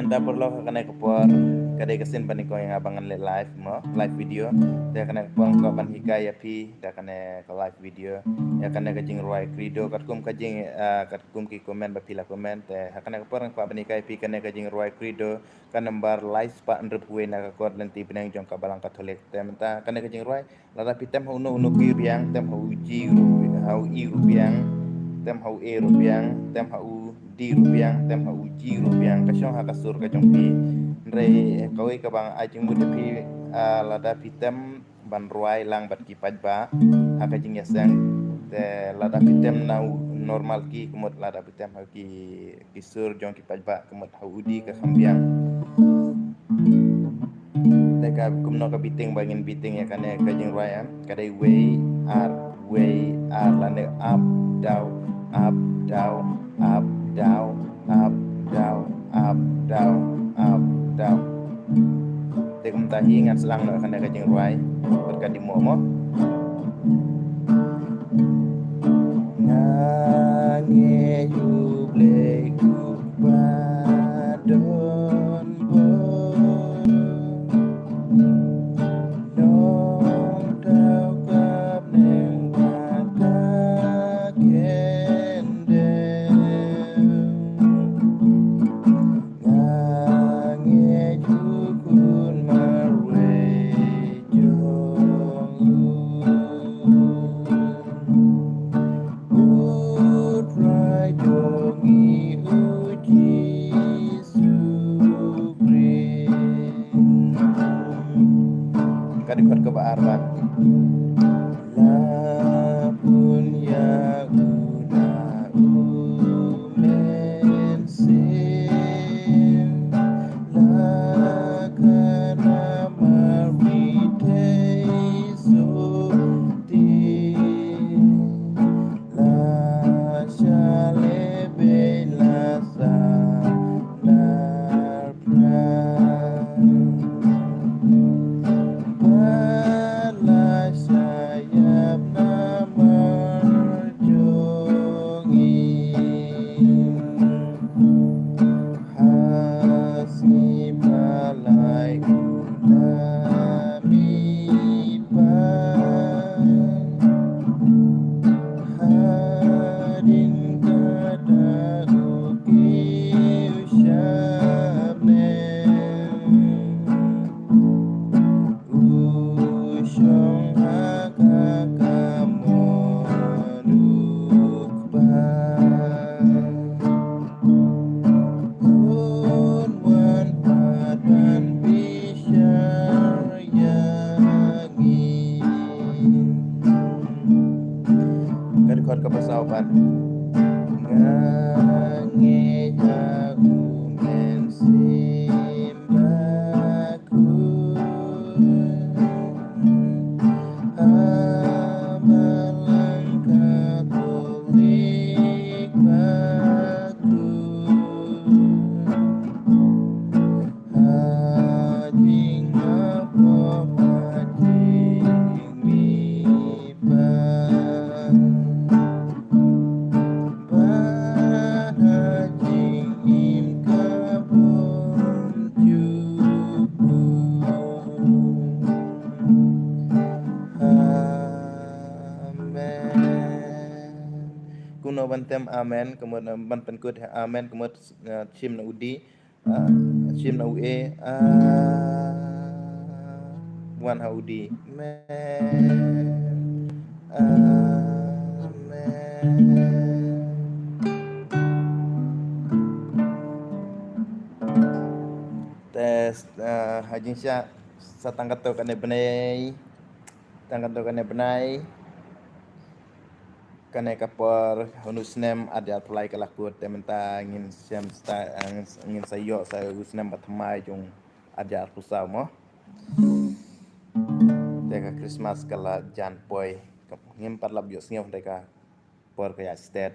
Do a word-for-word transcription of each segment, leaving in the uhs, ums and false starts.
Da paralok, ha kane ka por ka dei ka sien ba nyngkong ïa nga ba ngan leh live mo, live video. Te ha kane ka por nga kwah ban hikai ïa phi da kane ka live video ïa kane ka jingrwai Credo, katkum ka jing, ah, katkum ki comment ba phi la comment. Te ha kane ka por nga kwah ban hikai ïa phi kane ka jingrwai Credo ka nambar lai spah hynriewphew wei na ka kot lynti bneng jong ka Balang Katholik. Te mynta kane ka jingrwai, lada phi tem ha uno uno ki ruh biang, tem ha u G ruh, ha u E ruh biang, tem ha u A ruh biang, tem ha u D ruh biang, tem ha u G ruh biang, ka shong ha ka sur ka jong phi. Hynrei kawei kaba nga ai jingmut ïa phi, ah, lada phi tem ban rwai lang bad ki paidbah ha ka jingïaseng, te lada phi tem na u normal key, ka mut lada phi tem ha ki, ki sur jong ki paidbah, ka mut ha u D ka kham biang. Te ka kumno ka beating ba ngin beating ïa kane ka jingrwai, em? Ka dei wei ar, wei ar, lane up down, up down, up down, up down, up down, up down. Te kumta hi ngan sdang noh ïa kane ka jingrwai bad ka dei mo mo. Nga ngeit U Blei uba don bor, Nongthaw ka bneng bad ka kyndem. Nga ngeit U Khun marwei jong U, U Trai jong ngi U Jisu Khrist. Ka dei kot kaba ar bad. La bun ïa u na u Mynsiem, la ka namar ri thei sotti, la sha lehbeiñ la sahnarphra, bad la shah ïap namar jong ngi. Ha sngi ba lai u la mih pat, hadien ka dak u kiew sha bneng. U shong ha ka kamon u Kpa, un wan pat ban bishar ïa ngi. Ka dei kot kaba saw pat. Nga ngeit ha U Mynsiem Bakhuid, ha Balang Katholik bakhuid, ha jingmap pop ha jingmihpat, bad ha jingim ka bymjukut. Amen. Kumno ban tem amen, ka mut, eh, ban pynkut ha amen, ka mut, eh, shim na u D, eh, shim na u A, eh, wan ha u D. Amen. Amen. Te, eh, ha jingshah, sa tang katto kane bnai, tang katto kane bnai. Kane ka por, ha une u snem arhajar arphew lai ka la kut, te mynta ngin shem sta, ngin, ngin sa ïoh sa u snem ba thymmai jong arhajar arphew saw mo. Te ka Christmas ka la jan poi, ngim pat lap ïohsngew hynrei ka por ka ïaid stet.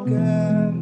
Podcast.